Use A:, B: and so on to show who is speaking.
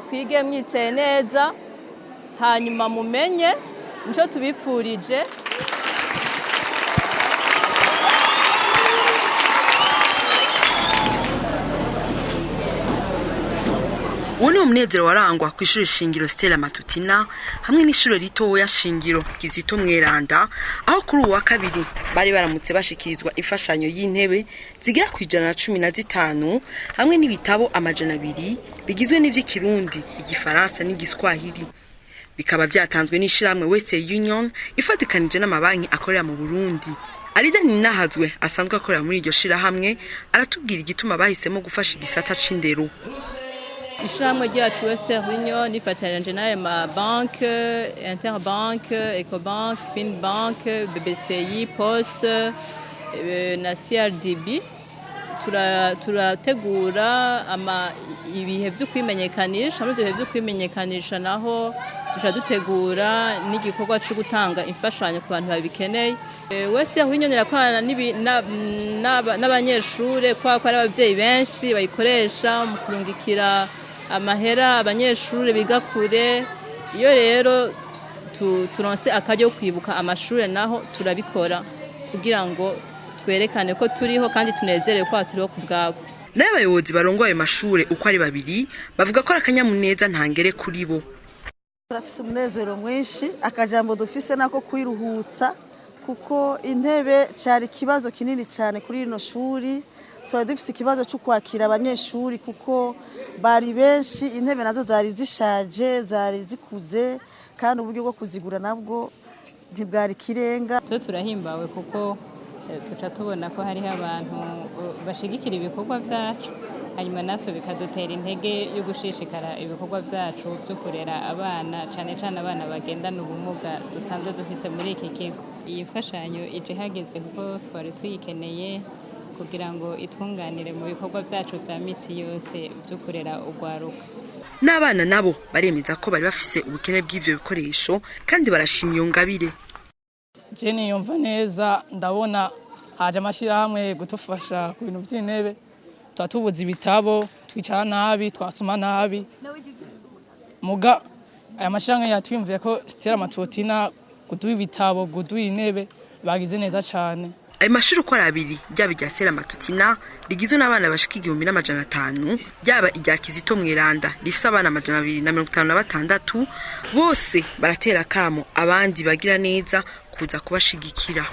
A: Muzokwige mwicaye neza, hanyuma mumenye nico tubipfurije.
B: Uwo ni umunezero warangwa ku ishuri shingiro Stella Matutina hamwe n'ishuri ritoya shingiro Kizito Mweranda, aho kuri uwa kabiri bari baramutse bashikirizwa imfashanyo y'intebe zigera ku 115 hamwe n'ibitabo 200 bigizwe n'ivy'ikirundi, igifaransa n'igiswahili, bikaba vyatanzwe n'ishirahamwe Western Union ifatikanije n'amabanki akorera mu Burundi. Arida Ninahazwe asanzwe akorera muri iryo shirahamwe aratubwira igituma bahisemo gufasha igisata c'indero.
A: Ishirahamwe ryacu Western Union rifatanije n'ayo mabanke: Interbank, Ecobank, Finbank, BBCI, Poste na CRDB. Turategura ibihe vyo kwimenyekanisha. Muri ivyo bihe vyo kwimenyekanisha naho tuca dutegura n'igikorwa co gutanga imfashanyo ku bantu babikeneye. Western Union irakorana n'abanyeshure kubera ko ari abavyeyi benshi bayikoresha mu kurungikira amahera abanyeshure biga kure. Iyo rero turonse akaryo kwibuka amashure naho turabikora kugira ngo twerekane ko turiho kandi tunezerewe ko turiho ku bwabo.
B: Nayo abayobozi barongoye ayo mashure uko ari babiri bavuga ko ari akanyamuneza ntangere kuri bo.
C: Turafise umunezero mwinshi. Akajambo dufise nako kwiruhutsa, kuko intebe cyari ikibazo kinini cyane kuri rino shuri. Twari dufise ikibazo cyo kwakira abanyeshuri kuko bari benshi, intebe nazo zari zishaje, zari zikuze, kandi uburyo bwo kuzigura nabwo ntibwari kirenga.
D: Twe turahimbawe kuko tuca tubona ko hariho abantu bashigikira ibikorwa byacu, hanyuma natwe bikadutera intege yo gushishikara ibikorwa byacu byo kurera abana, cyane cyane abana bagendana ubumuga dusanzwe dufise muri iki kigo. Iyi mfashanyo ije ihageze kuko twari tuyikeneye kugira ngo itwunganire mu bikorwa byacu bya misi yose byo kurera urwaruka.
B: N'abana nabo baremeza ko bari bafise ubukene bw'ivyo bikoresho kandi barashima iyo ngabire.
E: Je niyumva neza, ndabona haje amashyirahamwe gutufasha ku bintu by'intebe. Tuba tubuze ibitabo, twicara nabi, twasoma nabi. Muga aya mashyirahamwe yatwiyumviye ko Stella Matutina kuduha ibitabo, kuduha intebe, bagize neza cyane.
B: Ayo mashuri uko ari abiri, ryaba irya Stella Matutina rigizwe n'abana bashika 1500, ryaba irya Kizito Mweranda rifise abana 256, bose baratera akamo abandi bagira neza kuza kubashigikira.